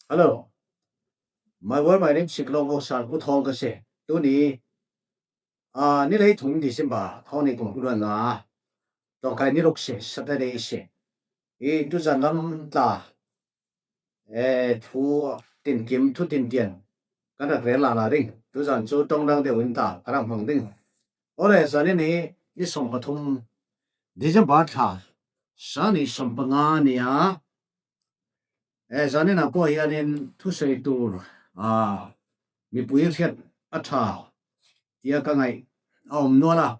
Hello. My word my name Siklong Vok San Pu Thawng ka si. Tuni ni lei thum December thawng ni kum kulan na tawngkai ni ruk si Saturday si. I tu zan lam tla e thu tin kim thu tin tian kan rak rel la la ding. Tu zan chu tong dang deuh in ta ka rak hmang ding. Ore zanin hi ni 13 December thla sa ni 15 nia He zaninah pawh hianin thusawi tur mipui hriat a tha tia ka ngaih a awm nual a,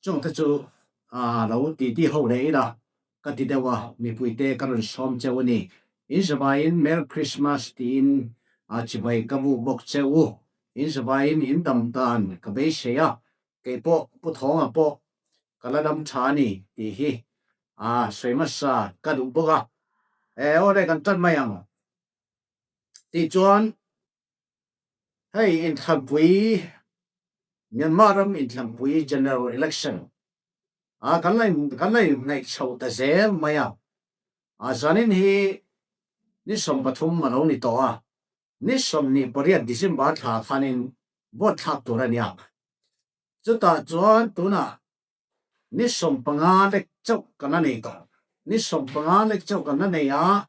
chungte chu lo titi ho leh ila ka ti deuh a, mipuite ka rawn sawm cheu a ni. In zavaiin Merry Christmas tiin chibai ka buk bawk che u. In zavaiin in dam dan ka beisei a, Kei pawh Pu Thawnga pawh ka la dam tha a ni tih hi a sawi hmasa ka duh bawk a. E aw le kan tan mai ang tih chuan hei inthlanpui Myanmar ram inthlanpui General Election a kan la kan la inhnaih chho ta zel mai a. A zanin hi ni 13 a lo ni tawh a. Ni 28 December thla khanin vote thlak tur a nia. Chutah chuan tunah ni 15 lek chauh kan la nei tawh. Ni 15 lek chauh kan la nei a,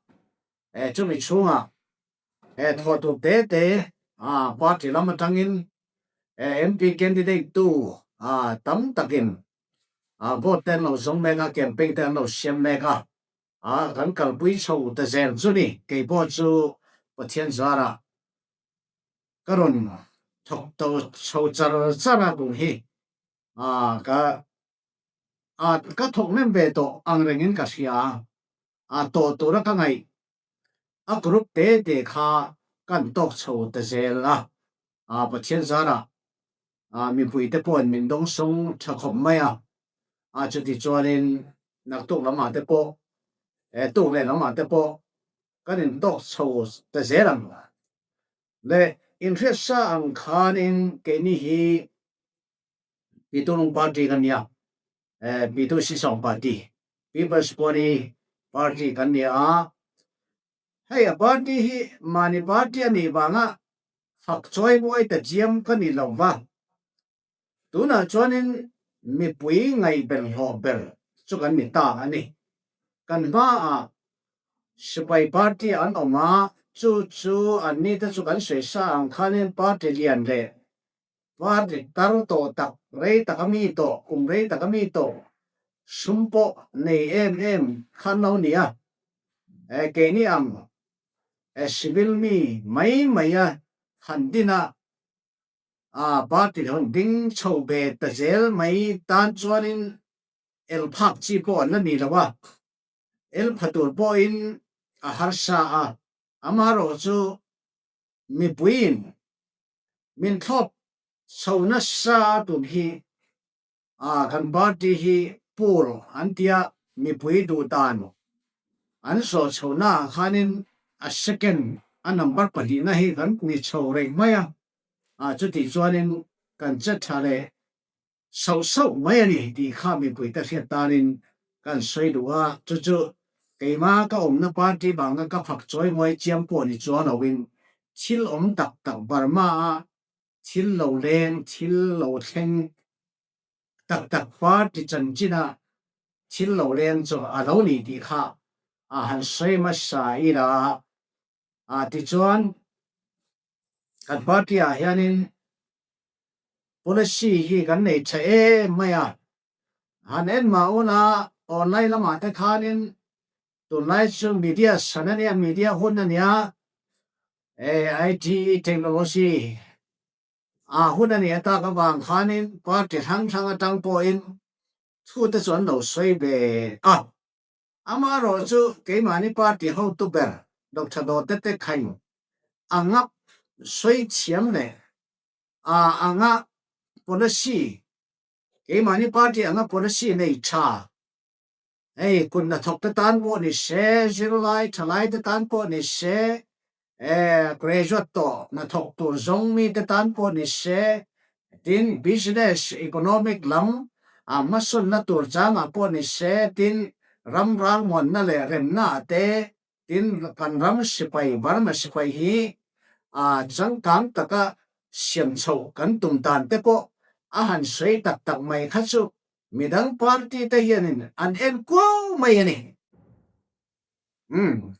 chumi chhungah thawh tur te te party lam atangin MP candidate tu tam takin vote te an lo zawng mek a, campaign te an lo siam mek a. A kan kalpui chho ta zel chu ni. Kei pawh chu Pathian zarah ka rawn thawk to chho char char a tun hi. A ka a ka thawk hnem ve tawh ang rengin ka hria a. A tawh tura ka ngaih a group te te kha kan tawk chho ta zel a. A Pathian zarah a mipui te pawhin min dawngsawng tha khawp mai a. A chuti chuanin naktuk lamah te pawh eh tuk leh lamah te pawh kan intawk chho ta zel ang le. Inhriatsa ang khanin keini hi Pitulung Party kan nia, eh Pitu Sisawng Party, People's Party Party kan ni a. Hei a party hi mahni party a nih vanga fak chawi mawi ta chiam ka ni lo va. Tunah chuanin mipui ngaihbel hlawh ber chu kan ni ta a ni. Kan hmaah sipai party an awm a, chu chu anni te chu kan sawi sa ang khanin party lian leh party tar tawh tak, rei taka mi tawh, kum rei taka mi tawh, sum pawh nei em em khan lo ni a. Keini ang civil mi mai mai a han din a, A party hawn ding chho ve ta zel mai tan chuanin el phak chi pawh an la ni lo a, el pha tur pawhin a harsa a, amaherawhchu mipuiin min thlawp chho nasa a tum hi A kan party hi poll an tia mipui duh dan an zawh chho na ah khanin a second a number pahnihna hi kan ni chho reng mai a, a chutih chuanin kan che tha leh sauh sauh mai a ni tih kha mipui te hriat tanin kan sawi duh a, chu chu keima ka awmna party vanga ka fak chawi nguai chiam pawh ni chuan loin thil awm tak tak Burma a Thil lo leng, thil lo thleng tak tak party chanchina thil lo leng chu a lo ni tih kha a han sawi hmasa ila a tichuan kan party ah hianin policy hi kan nei tha em mai a, han en mah una online lamah te khanin Tunlai chu media san a nia, media hun a nia, IT technology a hun a nia tak avang khanin party hrang hrang atang pawhin thu te chu an lo sawi ve a. Amaherawh chu keimahni party hotu ber Doctor Dawte te khain a ngap sawi thiam leh a anga policy keimahni party anga policy nei tha Hei kut hnathawk te tan pawh ni se, zirlai thalai te tan pawh ni se, graduate tawh hnathawk tur zawng mi te tan pawh ni se, tin business economic lam a hmasawnna tur changah pawh ni se, tin ram ralmuanna leh remna ah te. Tin, kan ram sipai, Burma sipai hi changkang taka siam chhoh kan tum dan te pawh a han sawi tak tak mai kha chu midang party te hianin an en kuau mai a ni. Umm.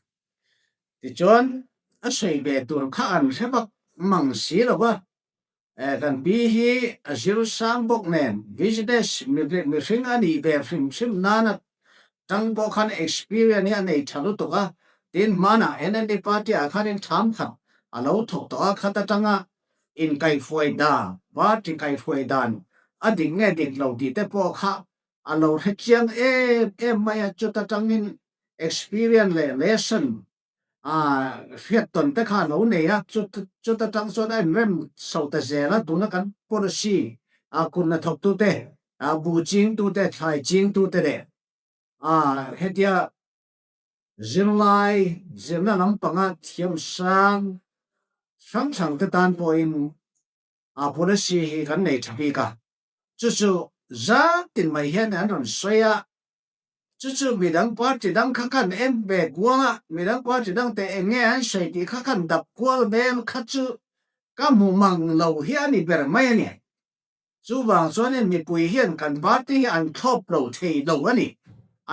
Tichuan, a sawi ve tur kha an hre vak mang si lo va, Kan pi hi a zir sang bawk nen business mihring a nih ve hrim hrim nana tang pawh khan experience hi a nei tha lutuk a, tin hmanah NND party ah khanin tham khat a lo thawk tawh a, khat atanga inkaihhruai dan, party kaihhruai dan a dik nge dik lo tih te pawh kha a lo hre chiang em em mai a, chuta tangin experience leh lesson hriat tawn te kha a lo nei a, chuta tang chuan a inrem chho ta zel a, tuna kan policy kut hnathawktute, buh chingtute, thlai chingtute leh hetia zirlai zirna lampanga thiam sang hrang hrang te tan pawhin policy hi kan nei tha bik a, chu chu zan tin mai hian an rawn sawi a. Chu chu midang party dang kha kan en ve kual a, midang party dang te eng nge an sawi tih kha kan dap kual vel kha chu ka hmu mang lo hi a ni ber mai a ni. Chuvang chuanin mipui hian kan party hi an thlawp lo thei lo a ni.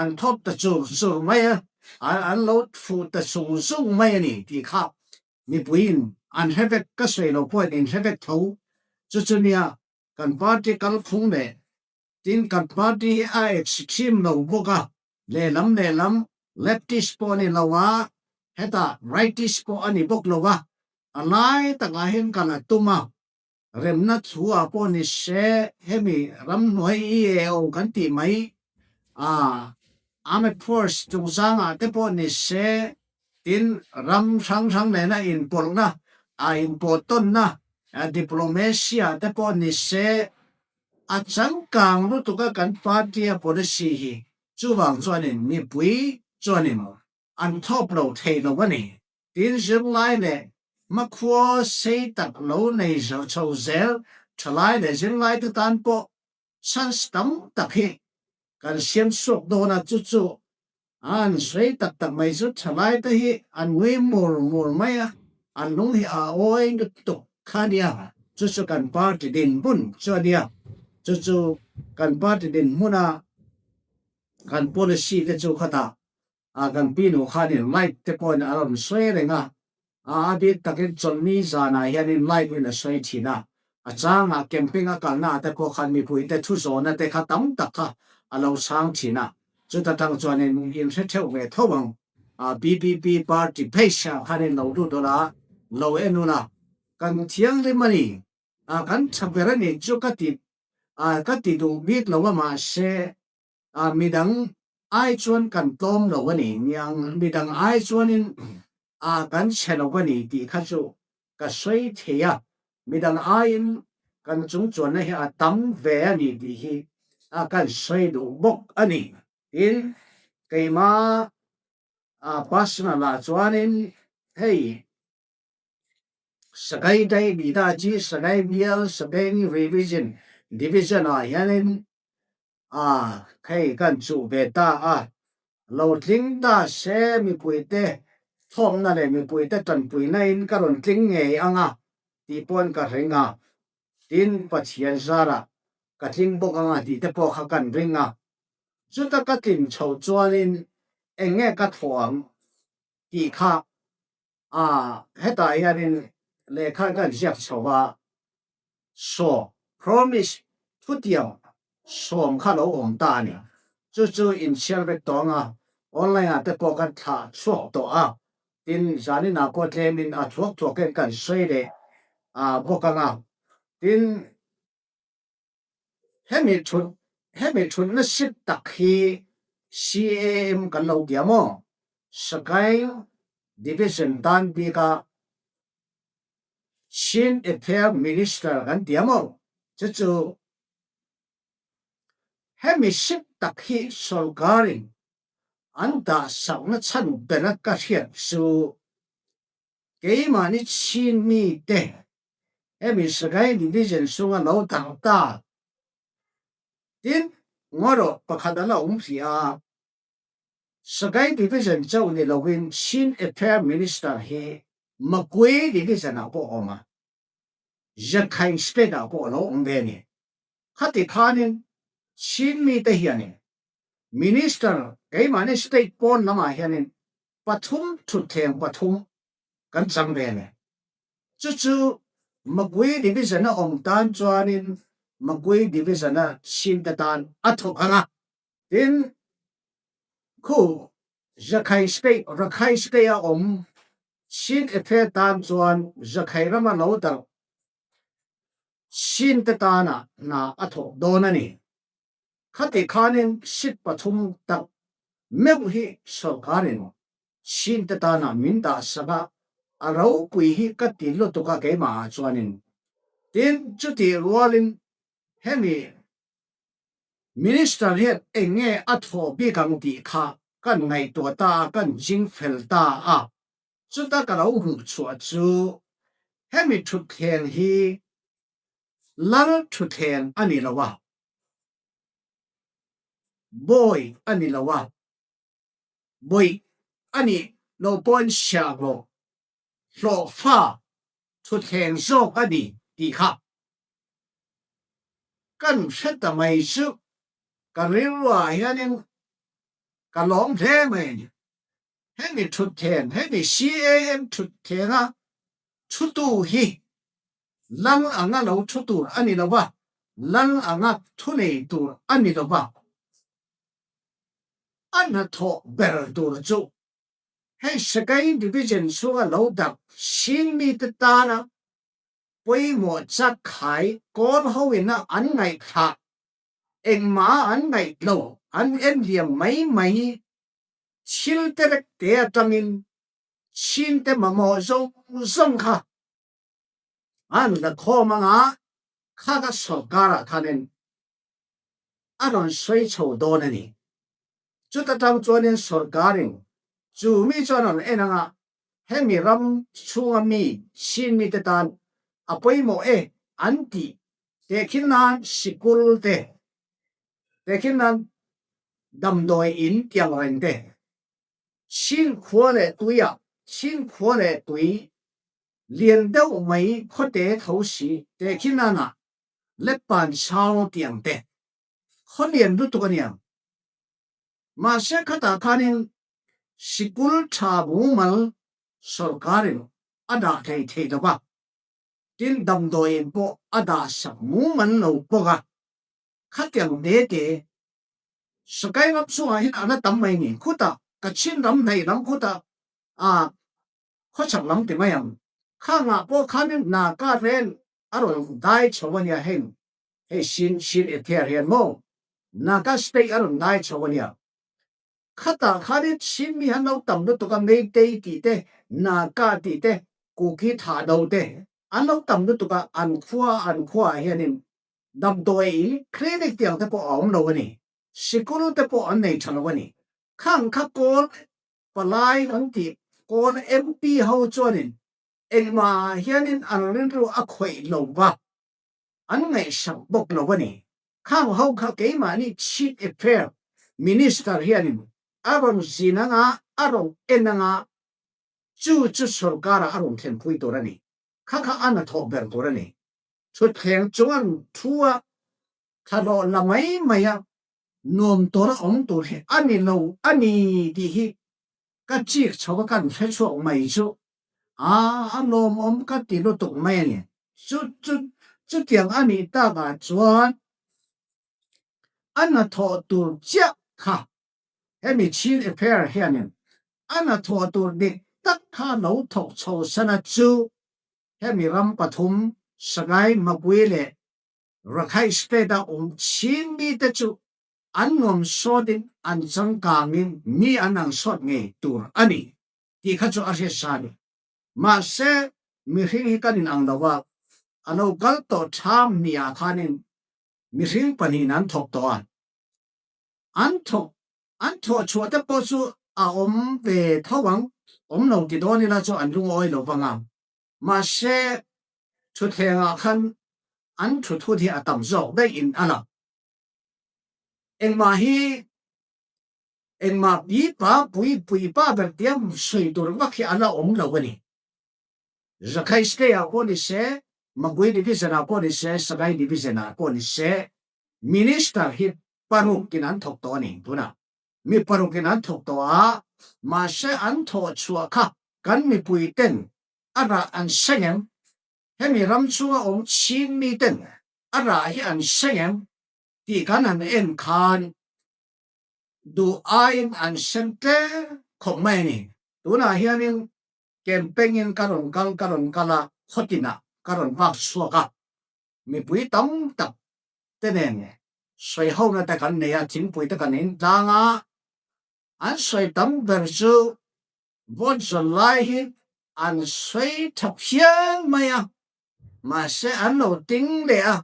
An thlawp ta chur chur mai a, an lo fuh ta sung sung mai a ni tih kha mipuiin an hre vek, ka sawi lo pawhin in hre vek tho. Chu chu nia kan party kalphung leh Tin, kan party hi a extreme lo bawk a, lehlam lehlam leftist pawh a ni lo a, hetah rightist pawh a ni bawk lo a, a lai takah hian kan a tum a, remna thu ah pawh ni se hemi ramhnuai EAO kan tih mai a, Armed Force chungchangah te pawh ni se, tin ram hrang hrang nena inpawlhna, a inpawhtawnna diplomacy ah te pawh ni se, A changkang lutuk a kan party a policy hi chuvang chuanin mipui chuanin an thawp lo thei lo a ni. Tin zirlai leh hmakhua sei tak lo nei chho zel thalai leh zirlai te tan pawh chance tam tak hi kan siam chhuak dawn a, chu chu an sawi tak tak mai chu thalai te hi an ngui mur mur mai a, an lung hi a awi lutuk kha a nia, chu chu kan party dinhmun chu a nia, chu chu kan party dinhmuna kan policy te chu khatah A kan pi nu khanin light te pawhin a rawn sawi reng a, a bik takin chawlhni zanah hianin light in a sawi thin a, a changah camping a kalnaah te pawh khan mipui te thu zawhna te kha tam tak kha a lo chhang thin a, chuta tang chuanin in hre theuh ve tho ang. BBP party page ah khanin lo lut ula, lo en ula, kan thianghlim a ni, kan tha ber a ni chu ka ti ka ti duh bik lo a mahse A midang ai chuan kan tlawm lo a ni niang, midang ai chuanin a kan chhe lo a ni tih kha chu ka sawi thei a, midang aiin kan chungchuanna hi a tam ve a ni tih hi a kan sawi duh bawk a ni. Tin, keima personal ah chuanin hei Sakai Dai Bida chi Sakai Bial Sabeng Revision Division ah hianin A, hei kan chuh ve ta a, lo tling ta se mipuite thawmna leh mipuite tanpuina in ka rawn tling ngei ang a tih pawn ka ring a, tin Pathian zarah ka tling bawk ang a tih te pawh kha kan ring a, chuta ka tlin chho chuanin eng nge ka thawh ang tih kha a, hetah hianin lehkha kan ziak chho a, saw, promise, thutiang sawm kha lo awm ta a ni. Chu chu inchhiar vek tawh ang a, online ah te pawh kan thlah chhuak tawh a, tin zaninah pawh tlemin a thuak thuakin kan sawi leh bawk ang a, tin, Hemi thut hemi thutna sit tak hi CAM kan lo ti a maw? Sagaing Division tan bika Chin Affair Minister kan ti a maw? Chu chu hemi sit tak hi sorkarin an dah sakna chhan bera ka hriat chu Keimahni chin mite hemi Sagaing Division chhunga lo dang ta. Tin, ngaw rawh pakhat a la awm hrih a. Sagaing Division chauh ni loin Chin Affair Minister hi Magway Division ah pawh a awm a, Rakhine State ah pawh a lo awm ve a ni. Khati khanin Chin mite hianin Minister keimahni state pawn lamah hianin pathum thutthleng pathum kan chang ve a ni. Chu chu Magway Division a awm tan chuanin Magway Division a Chin te tan a thawk ang a. Tin, khu Zakhai State, Rakhai State a awm Chin Affair tan chuan Zakhai rama lo darh Chin te tana hna a thawk dawn a ni. Khati khanin seat pathum tak meuh hi sorkarin Chin te tana min dah sak a, a ropui hi ka ti lutuk a keimah ah chuanin. Tin, chutih rualin hemi Minister hian eng nge a thawh bik ang tih kha kan ngaihtuah ta a, kan ching fel ta a. Chuta ka lo hmuh chhuah chu hemi thutthleng hi lal thutthleng a ni lo a, bawi a ni lo a, bawih a nih loh pawhin siahhlawh hlawhfa thutthleng zawk a ni tih kha kan hre ta mai chu ka rilruah hianin ka lawm hle mai a ni. Hemi thutthleng, hemi CAM thutthlenga thutu hi lal anga lo thu tur a ni lo va, lal anga thunei tur a ni lo va, a hnathawh ber tur chu Hei Sagaing Division chhunga lo dak Chin mite tana pawimawh chak khai kawl hoina an ngaihthlah engmah an ngaih lo an en liam mai mai thil terek te atangin Chin te mamawh zawng zawng kha an la khawm anga kha ka sorkar ah khanin a rawn sawi chho dawn a ni. Chuta tang chuanin sorkarin chu mi chuan rawn en anga hemi ram chhunga mi Chin mite tan a pawimawh e an tih tehkhin nan sikul te, tehkhin nan damdawi in tiang reng te, Chin khua leh tuiah Chin khua leh tui lian deuh mai khawte tho si tehkhin nanah Letpan Chau tiang te khaw lian lutuk a nia. Mahse khatah khanin sikul tha mumal sorkarin a dah thei thei lo va, tin damdawiin pawh a dah sak mumal lo bawk a. Khatiang te te Sakai ram chungah hian a la tam mai ni. Khutah Kachin ram hnaih lam khutah ah khawchhak lam ti mai ang. Khangah pawh khanin Naga rel a rawn dai chho a nia heng hei Shin Shin Ether hian maw Naga state a rawn dai chho a nia. Khatah khanin Chin mi han lo tam lutuk a Meitei tih te Naga tih te Kuki Thahdo te an lo tam lutuk a an khua an khua ah hianin damdawi in clinic tiang te pawh a awm lo a ni. Sikul te pawh an nei tha lo a ni. Khang kha kawl palai an tih kawl MP ho chuanin Engmah hianin an rilru a khawih lo va, an ngaihsak bawk lo a ni. Khang ho kha keimahni Chief Affair Minister hianin a rawn zin anga, a rawn en anga, chu chu sorkarah a rawn thlenpui tur a ni. Kha kha a hnathawh ber tur a ni. Thutthleng chuan thu a thlahlawh la mai mai a, nuam tura awm tur hi a ni lo a ni tih hi ka chik chho a kan hre chhuak mai chu a a lawmawm ka ti lutuk mai a ni. Chu chu chutiang a nih takah chuan a hnathawh tur chiah kha hemi Chin Affair hianin a hnathawh tur dik tak kha lo thawk chho sana chu hemi ram pathum Sagaing Magway leh Rakhine State a awm chin mite chu an nuam sawtin an changkangin mi an ang sawt ngei tur a ni tih kha chu a hriat sa a ni. Mahse, mihring hi kan inang lo a, a lo kal tawh tham ni ah khanin mihring pahnihin an thawk tawh a, an thawk an thawh chhuah te pawh chu a awm ve tho ang, awm lo ti dawn ila chu an lungawi lo vang a. Mahse, thutthlengah khan an thuthut hi a tam zawk daih in a lang. Engmah hi Engmah pipa pui puipa ber tia sawi tur vak hi a la awm lo a ni. Zakhai State ah pawh ni se, Magui Division ah pawh ni se, Sagai Division ah pawh ni se, Minister hi parukin an thawk tawh a ni tunah. Mi parukin an thawk tawh a, mahse an thawh chhuah kha kan mipui ten a rah an seng em? Hemi ram chunga awm chhing mi ten a rah hi an seng em? tih kan han en khan duh aiin an sem tlem khawp mai a ni. Tunah hianin campaign-in ka rawn kal ka rawn kal a, khawtinah ka rawn vak chhuak a, mipui tam tak te nen sawi hona te kan nei a, thingpui te kan in tlang a, an sawi tam ber chu vote zawn lai hi an sawi tha phian mai a, mahse an lo ting leh a,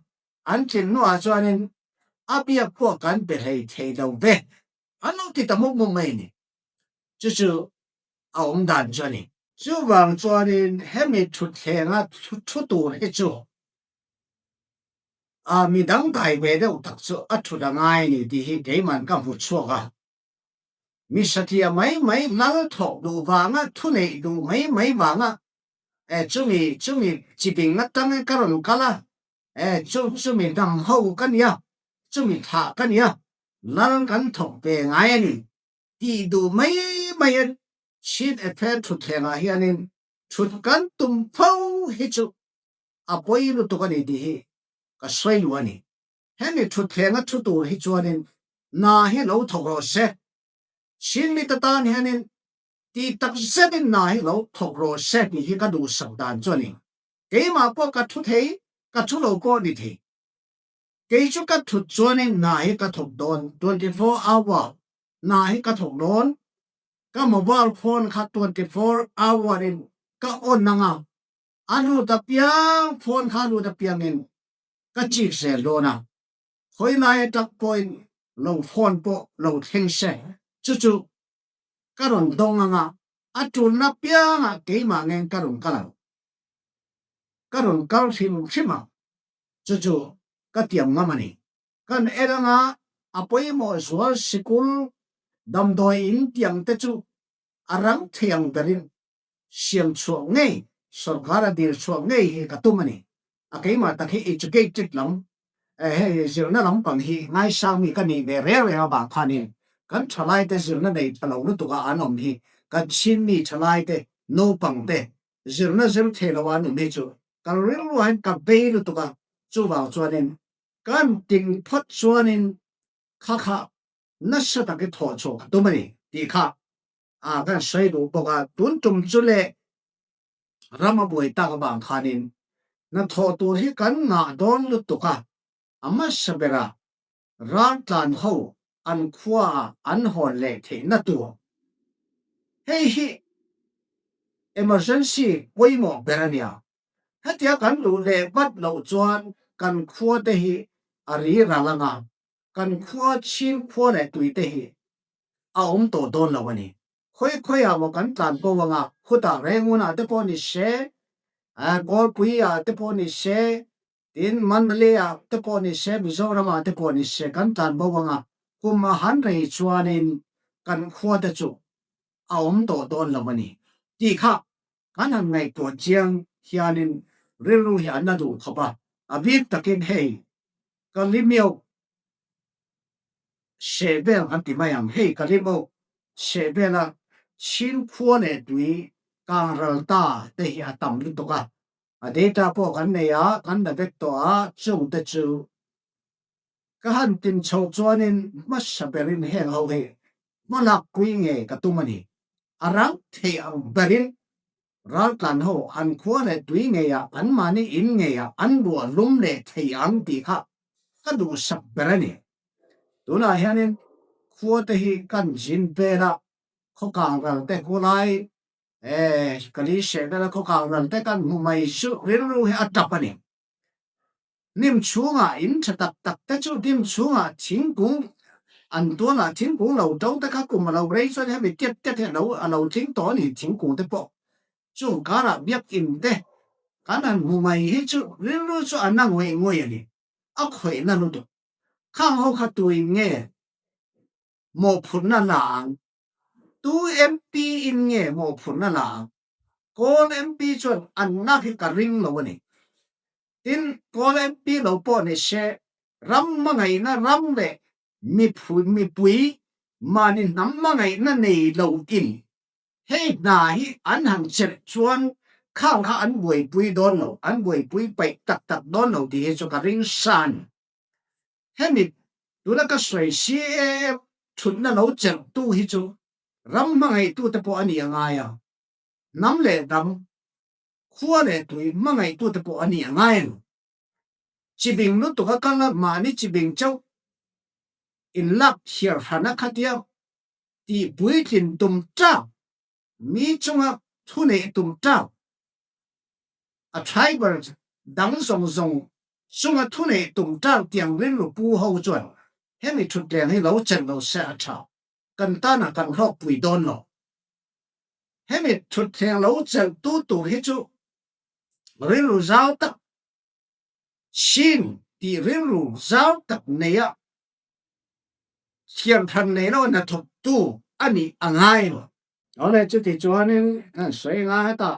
an tlin hnuah chuanin a biak pawh kan pe hlei thei lo ve, an lo ti ta mup mup mai a ni. Chu chu a awm dan chu a ni. Chuvang chuanin hemi thuthlenga thu tur hi chu a mi dangdai ve deuh tak chu a thut a ngai a ni tih hi keiman ka hmu chhuak a. Mi satliah mai mai lal thawk duh vanga thu neih duh mai mai vanga e chumi chumi chibing atangin ka rawn kal a, e chu chumi dang ho ka nia, chumi thlah ka nia, lal kan thawk ve ngai a ni tih duh mai mai a Chin Efe thutthlengah hianin thut kan tum fo hi chu a pawi lutuk a ni tih hi ka sawi luh a ni. Hemi thutthleng a thu tur hi chuanin hna hi lo thawk rawh se. Chin mite tan hianin tih tak zetin hna hi lo thawk rawh se tih hi ka duhsak dan chu a ni. Keimah pawh ka thu thei, ka thu lo pawh ni thei. Kei chu ka thut chuanin hna hi ka thawk dawn, 24 hour hna hi ka thawk dawn. Ka mobile phone kha 24 hour in ka on anga, a lut apiang phone kha a lut apiangin ka chik zel dawn a, khawi lai aṭang pawhin lo phone pawh lo thleng se, chu chu ka rawn dawng anga a ṭulna piangah keimah ngen ka rawn kal ang, ka rawn kal hrim hrim ang, chu chu ka tiam ngam a ni. Kan en anga a pawimawh zual sikul damdawi in tiang te chu a rang thei ang berin siam chhuah ngei, sorkar a dil chhuah ngei hi ka tum a ni. A keimah tak hi educated lam, hei zirna lampang hi ngaisang mi ka nih ve reng reng avang khanin kan thalaite zirna nei tha lo lutuk a an awm hi, kan chinmi thalaite, naupang te zirna zir thei lo a an awm hi chu ka rilru ah hian ka bei lutuk a, chuvang chuanin kan ting phawt chuanin kha kha nasa takin thawh chhuah ka tum a ni tih kha a kan sawi duh bawk a, tun tum chu le ram a buai tak avang khanin hnathawh tur hi kan ngah dawn lutuk a, a hmasa bera raltlan ho an khua ah an hawn leh theihna tur hei hi emergency pawimawh ber a nia, hetia kan luh leh vat loh chuan kan khua te hi a ri ral anga kan khua chhing khua leh tui te hi a awm tawh dawn lo a ni. Khawi khawi ah maw kan tlan ko anga, khutah Rengun ah te pawh ni se, Kawlpui ah te pawh ni se, tin Mandalay ah te pawh ni se, Mizoram ah te pawh ni se kan tlan bo anga, kum a han rei chuanin kan khua te chu a awm tawh dawn lo a ni tih kha kan han ngaihtuah chiang hianin rilru hi an la duh khawp a, a bik takin hei Kalimio Sehbel kan ti mai ang, hei Kalimio Sehbela Chin khua leh tui kang ral ta te hi a tam lutuk a, a data pawh kan nei a, kan la vek tawh a, chung te chu ka han tin chhoh chuanin hmasa berin heng ho hi hmalak pui nge ka tum a ni. A rang thei ang berin raltlan ho an khua leh tui ngeiah anmahni in ngeiah an ruah lum leh thei ang tih kha ka duhsak ber a ni. Tunah hianin khua te hi kan zin vel a, khaw kang ral te khulai eh ka li seh vel a khaw kang ral te kan hmu mai chu rilru hi a tap a ni. Hnim chhungah in tha tak tak te chu hnim chhungah thingkung an tualah thingkung lo to te kha kum a lo rei chuan hemi tiat tiat hi a lo tling tawh a ni thingkung te pawh chung karah biakinn te kan han hmu mai hi chu rilru chu a na ngawih ngawih a ni a khawihna lutuk khang ho kha tuin nge. Mawhphurhna la ang? Tu MP in nge mawhphurhna la ang? Kawl MP chuan an lak hi ka ring lo a ni. Tin, Kawl MP lo pawh ni se, ram hmangaihna ram leh mipui mahni hnam hmangaihna nei lo in Hei hna hi an han chelh chuan khang kha an buaipui dawn lo, an buaipui paih tak tak dawn lo tih hi chu ka ring san. Hemi tuna ka sawi CAA thutna lo chelhtu hi chu ram hmangaihtute pawh a nih a ngai a, hnam leh dang, khua leh tui hmangaihtute pawh a nih a ngai a ni. Chibing lutuk a kal a, mahni chibing chauh inlak thiar hran a khatia tih puitlin tum ṭak, mi chunga thu neih tum ṭak, a tribal dang zawng zawng chunga thu neih tum ṭak tiang rilru pu ho chuan hemi ṭhutthleng hi lo chelh lo se a ṭha, kan tanah kan hlawkpui dawn lo. Hemi ṭhutthleng lo chelh tu tur hi chu rilru zau tak, Chin tih rilru zau tak neia thiamthan nei lo hnathawktu a nih a ngai lo. Awle chuti chuanin kan sawi nga hetah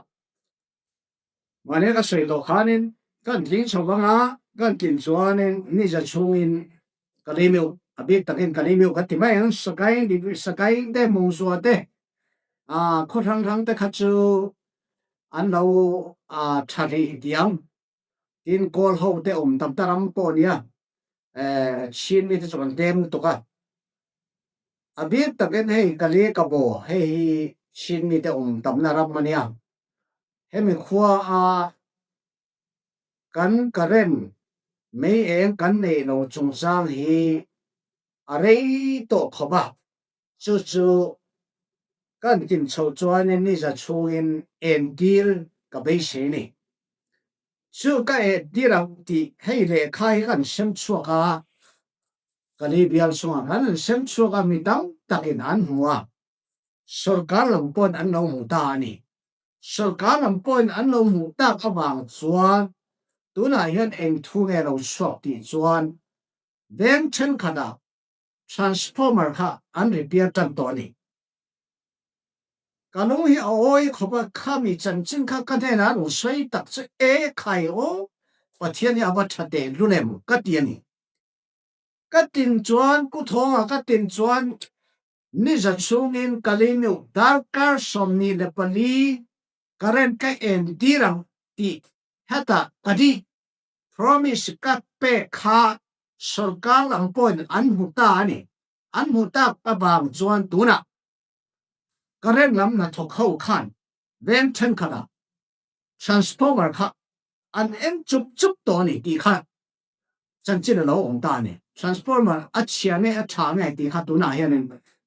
mahni ka sawi tawh khanin kan tling chho anga kan tlin chuanin niza chhungin ka lei meuh a bik takin ka lei meuh kan ti mai ang Sakai Sakai te Mawngzua te ah khaw hrang hrang te kha chu an lo tha hlei diam Tin, Kawl ho te awm tam ta ram pawh a nia, Chin mite chu kan tlem lutuk a. A bik takin hei Kali Kabo hei hi Chin mite awm tamna ram a nia. Hemi khua a kan current mei eng kan neih lo chungchang hi a rei tawh khawp a, chu chu kan kin chhoh chuanin niza chhungin entir ka beisei ni. Chu ka entir ang tih hei lehkha hi kan sem chhuak a, ka ni bial chungah khan an sem chhuak a, mi tam takin an hmu a, sorkar lam pawhin an lo hmu ta a ni. Sorkar lam pawhin an lo hmuh tak avang chuan tunah hian eng thu nge lo chhuak tih chuan veng thenkhatah Transformer kha an repair tan tawh a ni. Ka lung hi a awi khawp a, khami chanchin kha ka hnenah an rawn sawi tak chu e khai aw, Pathian hi a va tha teh lul em ka ti a ni. Ka tin chuan Kuthawngah ka tin chuan niza chhungin Kalinu darkar 24 current ka en tir ang tih hetah ka dih. Promise ka pek kha sorkar lam pawhin an hmu ta a ni. An hmuh tak avang chuan tunah current lam hnathawk ho khan veng thenkhatah transformer kha an en chup chup tawh a ni tih kha chanchin a lo awm ta a ni. Transformer a chhia nge a tha nge tih kha tunah hianin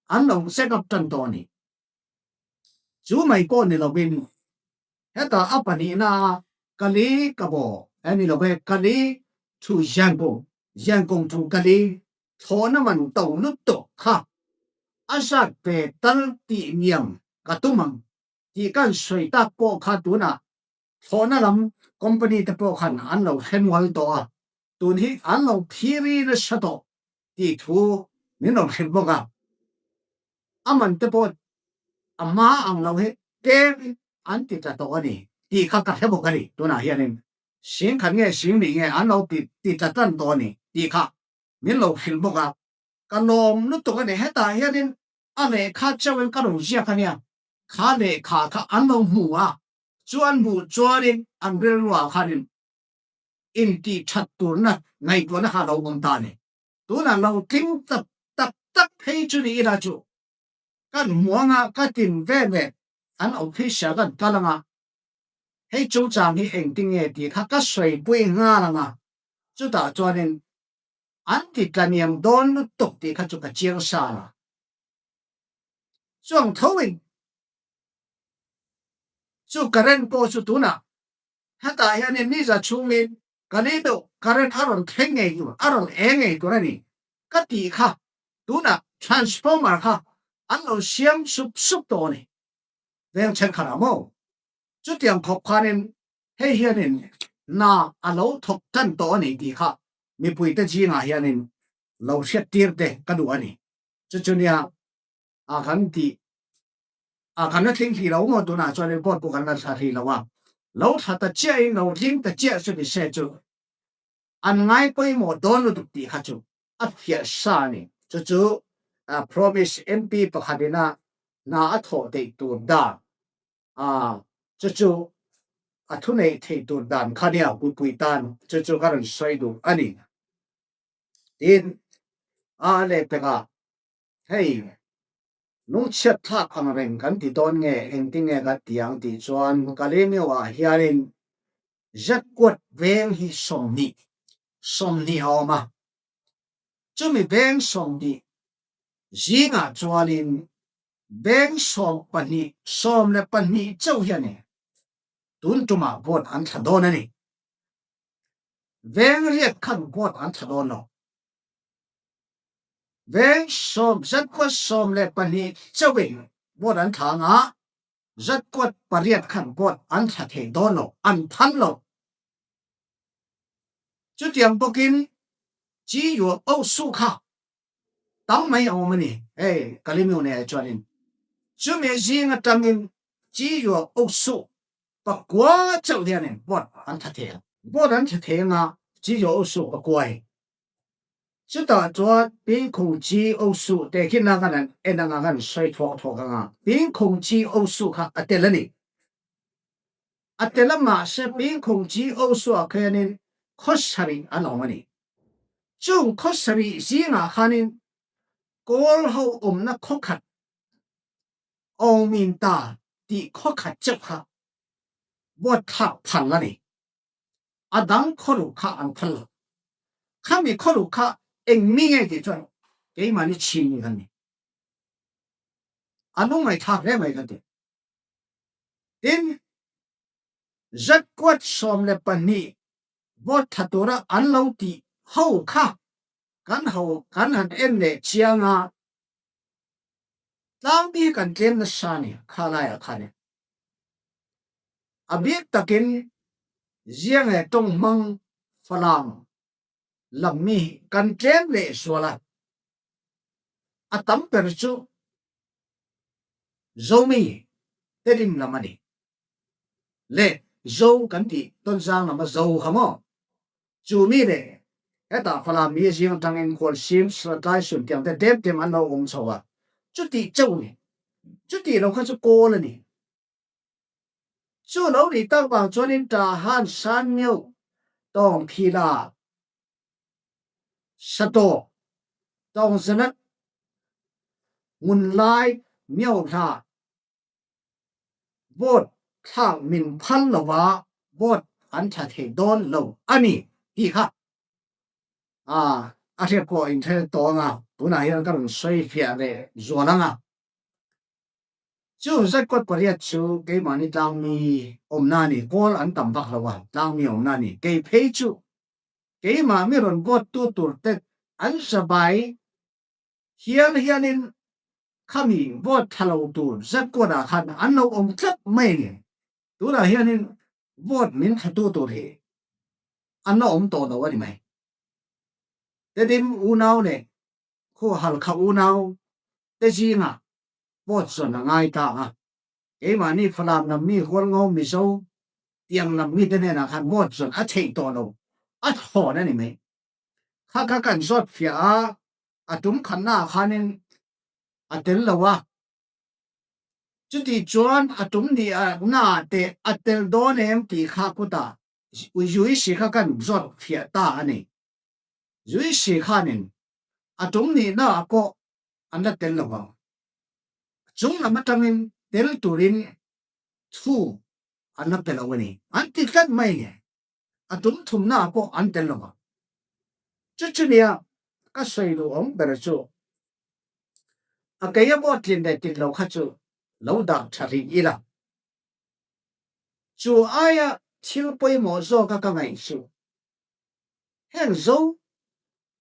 an lo check up tan tawh a ni. Chu mai pawh ni lovin hetah a pahnihna Kali ka baw a ni lo ve, Kali thu Ziangkung, Ziangkung thu Kali thlawhna man to lutuk kha a zat ve tal tih niam ka tum ang tih kan sawi tak pawh kha tunah thlawhna lam company te pawh khan an lo hrenual tawh a, tun hi an lo phiri nasa tawh tih thu min rawn hrilh bawk a, a man te pawh a hma ang lo hi tlem in an ti tla tawh a ni tih kha ka hre bawk a ni, tunah hianin sing khat nge sing nih nge an lo ti ti tla tan tawh a ni tih kha min lo hrilh bawk a, ka lawm lutuk a ni, hetah hianin a lehkha chauhin ka rawn ziak a nia, kha lehkha kha an lo hmu a, chu an hmuh chuanin an rilruah khanin intih that turna ngaihtuahna kha a lo awm ta a ni. Tunah lo tling tak tak tak phei chu ni ila chu kan hmuanga ka tin ve ve an official kan kal anga hei chungchang hi engtin nge tih kha ka sawipui nghal anga chutah chuanin an ti tlaniam dawn lutuk tih kha chu ka chiang sa a. Chuang thoin chu current pawh chu tunah hetah hianin niza chhungin ka ni deuh current a rawn thleng ngei tur a rawn eng ngei tur a ni ka tih kha tunah transformer kha an lo siam sup sup tawh a ni veng thenkhatah maw chutiang khawp khanin hei hianin hna a lo thawk tan tawh a ni tih kha mipuite zingah hianin lo hriattir te ka duh a ni. Chu chu nia a kan tih a kan la tling hlih lo maw tunah chuan vote pawh kan la thla hlih lo a, lo thla ta chiahin lo tling ta chiah chu ni se chu an ngai pawimawh dawn lutuk tih kha chu a fiah sa a ni. Chu chu promise MP pakhat ina hna a thawh theih tur dan a, chu chu a thuneih theih tur dan kha nia puipui tan chu chu ka rawn sawi duh a ni. Tin, a lehpekah hei lungchhiat thlak ang reng kan ti dawn nge engtin nge kan ti ang tih chuan Kalemyo ah hianin Zatkuat veng hi 20, 20 a awm a, chumi veng 20 zingah chuanin veng 12, 12 chauh hian tun tumah vote an thla dawn a ni. Veng riat khan vote an thla dawn lo. Veng sawm zatkuat 12 chauhin vote an thla ang a, zatkuat pariat khan vote an thla thei dawn lo, an phal lo. Chutiang bawkin Chi Yuo Oh Su kha tam mai a awm a ni, hei Kalimyone ah chuanin chumi zing atangin Chi Yuo Oh Su pakua chauh hianin vote an thla thei ang. Vote an thla thei anga Chi Yuo Oh Su pakua hi Chutah chuan Pingkhung Chi O Su te khi nang an en anga kan sawi thuak thuak anga Pingkhung Chi O Su kha a tel a ni. A tel a mahse Pingkhung Chi O Su ah khianin khaw sarih an awm a ni. Chung khaw sarih zingah khanin Kawl ho awmna khaw khat Awngmin ta tih khaw khat chauh kha vote thlak phal a ni. A dang khawruh kha an phal lo. Khami khawruh kha eng mi nge tih chuan keimahni chhin mi kan ni. A nung ngaihthlak hle mai kan ti. Tin, zatkuat 12 vote thla tura an lo tih ho kha kan ho kan han en leh chiang a, tlangpi kan tlem nasa a ni kha laiah khan. A bik takin ziang leh tawng hmang Falam lam mi kan tlem leh zual a, a tam ber chu Zomi Tedim lam a ni. Le Zo kan tih Tonzang lama Zo kha maw? Chu mi leh hetah Falam mi zing atangin Khualsim, Sratlai, Suntiang te tlem tlem an lo awm chho a, chutih chauh a ni. Chutih lo kha chu kawl a ni. Chu lo nih tak vang chuanin Tahan San Myo tawng phila Satawk tawng zanat ngun lai Myo hna vote thlak min phal lova vote an tha thei dawn lo a ni tih kha a hriat pawh in hre tawh anga tunah hian ka rawn sawi fiah leh zual anga. Chu zatkawt pariat chu keimahni tlangmi awmna a ni, kawl an tam vak lo a, tlangmi awmna a ni. Kei phei chu keimah mi rawn vote tu tur te an sabai hial hianin khami vote thla lo tur zatkawt ah khan an lo awm tlat mai a ni. Tunah hianin vote min thla tu tur hi an la awm tawh lo a ni mai. Tedim unau leh Khuahal kha unau te zingah vote zawn a ngai ta a, keimahni Falam lam mi Hualngo Mizo tiang lam mite hnenah khan vote zawn a theih tawh lo, a thawn a ni mai. Kha kha kan zawt fiah a, a tum khatnaah khanin a tel lo a, chuti chuan a tum ni naah te a tel dawn em tih kha kutah Zuisi kha kan zawt fiah ta a ni. Zuisi khanin a tum nihna ah pawh an la tel lo ang. Chung lam atangin tel turin thu an la pe lo a ni. An ti tlat mai nge a tum thumna ah pawh an tel lo ang. Chu chu nia ka sawi duh awm ber chu a kei a vote tlin leh tlin lo kha chu lo dah tha rih ila. Chu aia thil pawimawh zawka ka ngaih chu Heng Zo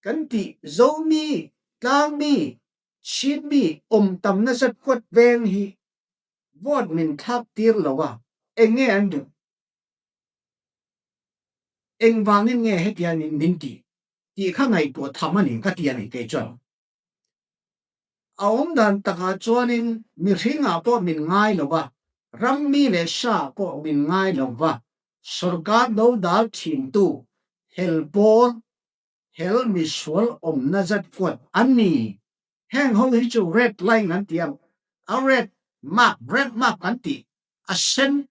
kan tih Zomi, Tlangmi, Chinmi awm tam nasat kuat veng hi vote min thlak tir lo a, eng nge an duh? Engvangin nge hetiangin min tih? tih kha ngaihtuah tham a ni ka ti a ni kei chuan. A awm dan takah chuanin mihringah pawh min ngai lo va, rammi leh sa pawh min ngai lo va, sorkar dodal thintu hel pawl, hel misual awmna zat kuat an ni. Heng ho hi chu red line an ti ang, a red mark, red mark an tih, a sen,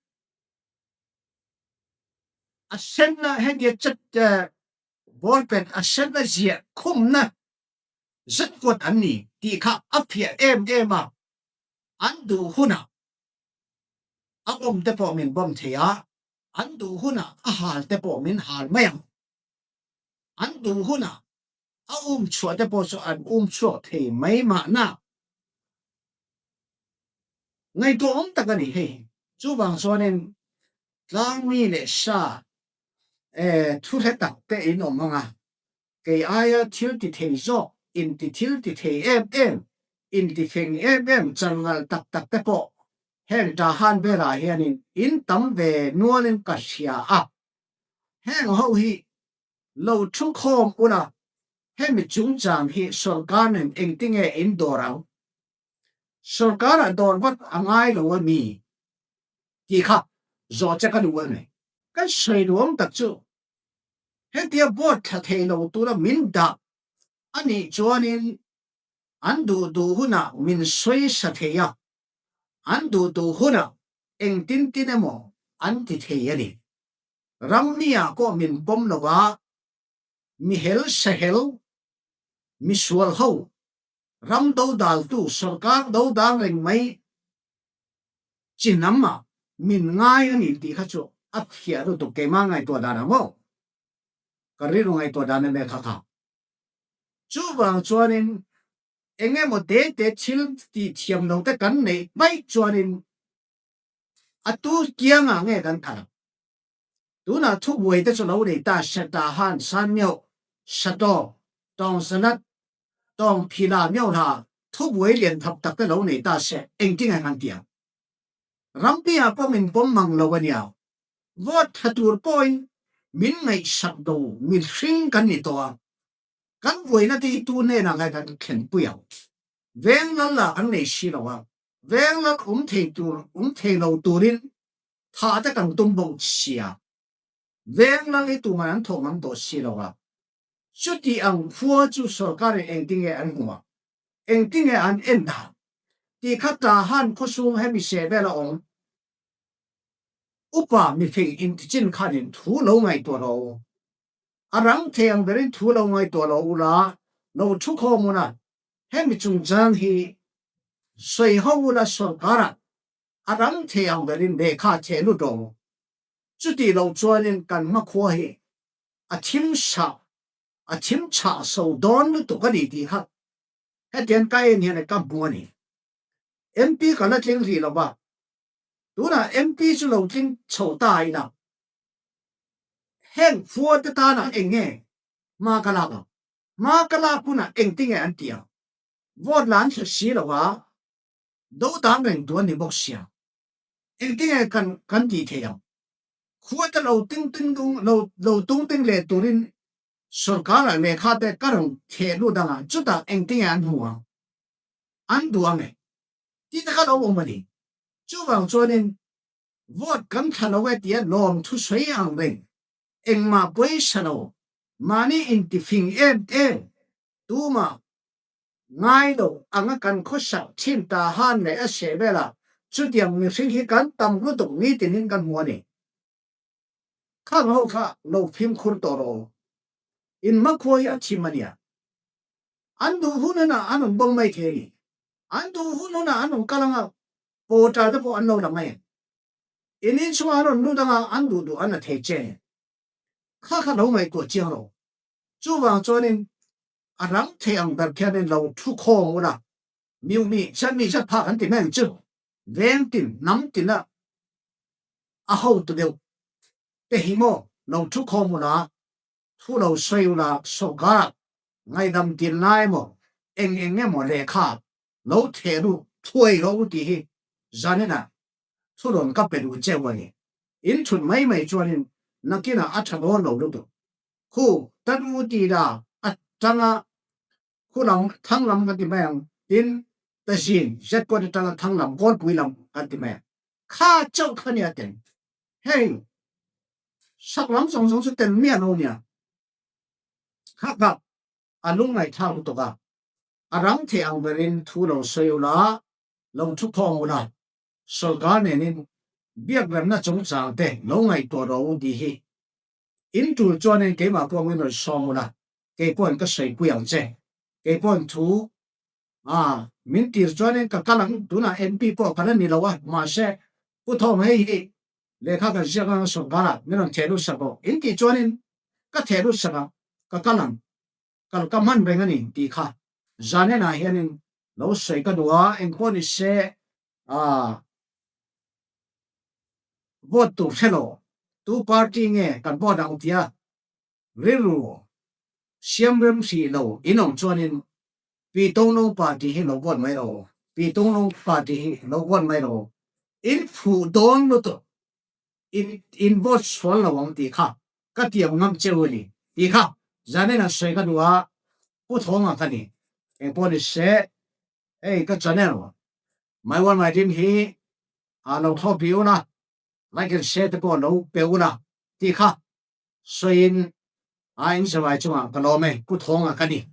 a senna hengtia chat ball pen a senna ziah khumna zet kuat an ni tih kha a fiah em em a, an duh hunah a bawm te pawh min bawm thei a, an duh hunah a hal te pawh min hal mai ang, an duh hunah a um chhuah te pawh chu an um chhuak thei mai mahna. Ngaihtuah awm tak a ni hei. Chuvang chuanin tlangmi leh sa thu hre tak te in awm ang a, Kei aia thil ti thei zawk, inti thil ti thei em em, inti feng em em chalngalh tak tak te pawh heng Tahan velah hianin in tam ve nualin ka hria a. Heng ho hi lo thu khawm ula, hemi chungchang hi sawrkar nen engtinge in dawr ang? Sawrkarah dawr vat a ngai lo a mi? Tih kha zawh che ka duh a ni. Kan sawi nuam tak chu Hetia vote thla thei lo tura min dah a nih chuanin an duh duh hunah min sawi sa thei a, an duh duh hunah engtin tin emaw an ti thei a ni. Rammi-ah pawh min pawm lo a, mi hel sahel, mi sual ho, ram dodaltu, sorkar dodal reng mai Chinam ah min ngai a ni tih kha chu a phiah lutuk keimah ngaihtuah dan ang aw. Ka rilru ngaihtuah dan em em kha kha. Chuvang chuanin eng emaw te te thil tih thiam lo te kan neih vaih chuanin a tu kiangah nge kan kal ang. Tunah thubuai te chu lo nei ta Seta Han San Mioh, Sato, Tawng Sanat, Tawng Phila Mioh hla thubuai lian thap tak te lo nei ta se engtin nge kan ti ang? Rampi ah pawh min pawm mang lo a nia. Vote tha tur pawhin min ngaihsak do mihring kan ni tawh a. Kan buaina te hi tu hnenah nge kan thlenpui ang? Veng lal lah kan nei si lo a. Veng lal awm thei tur awm thei lo turin Thah te kan tum bawk sia. Veng lal hi tuman an thawh ngam tawh si lo a. Chuti ang khua chu sorkarin engtinge an hmu a, engtinge an en dan tih kha Tahan khawchhung hemi seh vel a awm. Upa mifing intichin khanin thu lo ngaihtuah rawh u. A rang thei ang berin thu lo ngaihtuah lo ula, lo thu khawm ula, hemi chungchang hi sawi ho ula sorkarah A rang thei ang berin lehkha a theh lut rawh. Chutih loh chuanin kan hmakhua hi a thim sah, a thim chhah so dawn lutuk a ni tih kha hetiang ka en hian ka hmu a ni. MP ka la tling rih lo va, tunah MP chu lo tling chho ta ila heng khua te tanah eng nge hma ka lak ang? Hma ka lak hunah engtinge an tih ang? Vote la an hre si lo va, Dodang reng tu an ni bawk sia. Engtinge kan kan tih theih ang? Khuate lo ting ting dung lo lo tung ting leh turin sorkar ah lehkha te ka rawn theh lut anga chutah engtinge an hmu ang? An duh ang e. Tih te kha lo awm a ni. Chuvang chuanin vote kan thla lo e tia lawm thusawi ang reng engmah pawisa lo mahni intifing em em tumah Ngai lo anga kan khawsak thin ta han leh a seh velah chutiang mihring hi kan tam lutuk nitinin kan hmu a ni. Khang ho kha lo fimkhur tawh rawh u. In hmakhua hi a chim a nia. An duh hun hunah an rawn bawng mai thei a ni. An duh hun hunah an rawn kal anga pawṭa te pawh an lo la mai ang. In inchhungah an rawn lut anga an duh duh an la thei che. Kha kha lo ngaihtuah chiang rawh u. Chuvang chuanin a rang thei ang ber khianin lo thu khawm ula, miu mi chan mi zat phak an ti mai ang chu, veng tin hnam tina a hotu deuh te hi maw lo thu khawm ula, thu lo sawi ula, sawrkarah ngaihdam dil na emaw eng eng emaw lehkha lo theh ru thuai rawh u tih hi zaninah thu rawn ka pe duh cheu a ni. In chhut mai mai chuanin nakinah a tha dawn lo lutuk. Khu tan u ti la a tanga khu lam thang lam kan ti mai ang tin. Tazin Zetkuat atanga thang lam Kawlpui lam kan ti mai a, kha chauh kha nia tel. Hei sak lam zawng zawng chu tel miah lo nia. Kha kha a lungngaihthlak lutuk a, a rang thei ang berin thu lo sawi ula, lo thu khawng ula, sawrkar nenin biakremna chungchang te lo ngaihtuah rawh u tih hi In tul chuanin keimah pawh min rawn sawm ula, kei pawhin ka sawipui ang che. Kei pawhin thu a min tir chuanin ka kal ang, tunah MP pawh ka la ni lo a, mahse Pu Thawm hei hi lehkha kan ziak anga sawrkarah min rawn theh lut sak rawh in tih chuanin ka theh lut sak ang, ka kal ang, kal ka hman reng a ni tih kha zanenah hianin lo sawi ka duh a, engpawh ni se a vote tur hre lo tu party nge kan vote ang tia rilru siam rem hrih lo in awm chuanin Pi Tongnong party hi lo vote mai rawh u, Pi Tongnong party hi lo vote mai rawh u, in phuh dawn lutuk in in vote sual lo ang tih kha ka tiam ngam cheu a ni tih kha zanin an sawi ka duh a, Pu Thawnga ka ni engpawh ni se hei ka channel My One My Dream hi a lo thlawp rih un a, like and share te pawh lo pe un a tih kha sawiin a in zavai chungah ka lawm e, Pu Thawnga ka ni.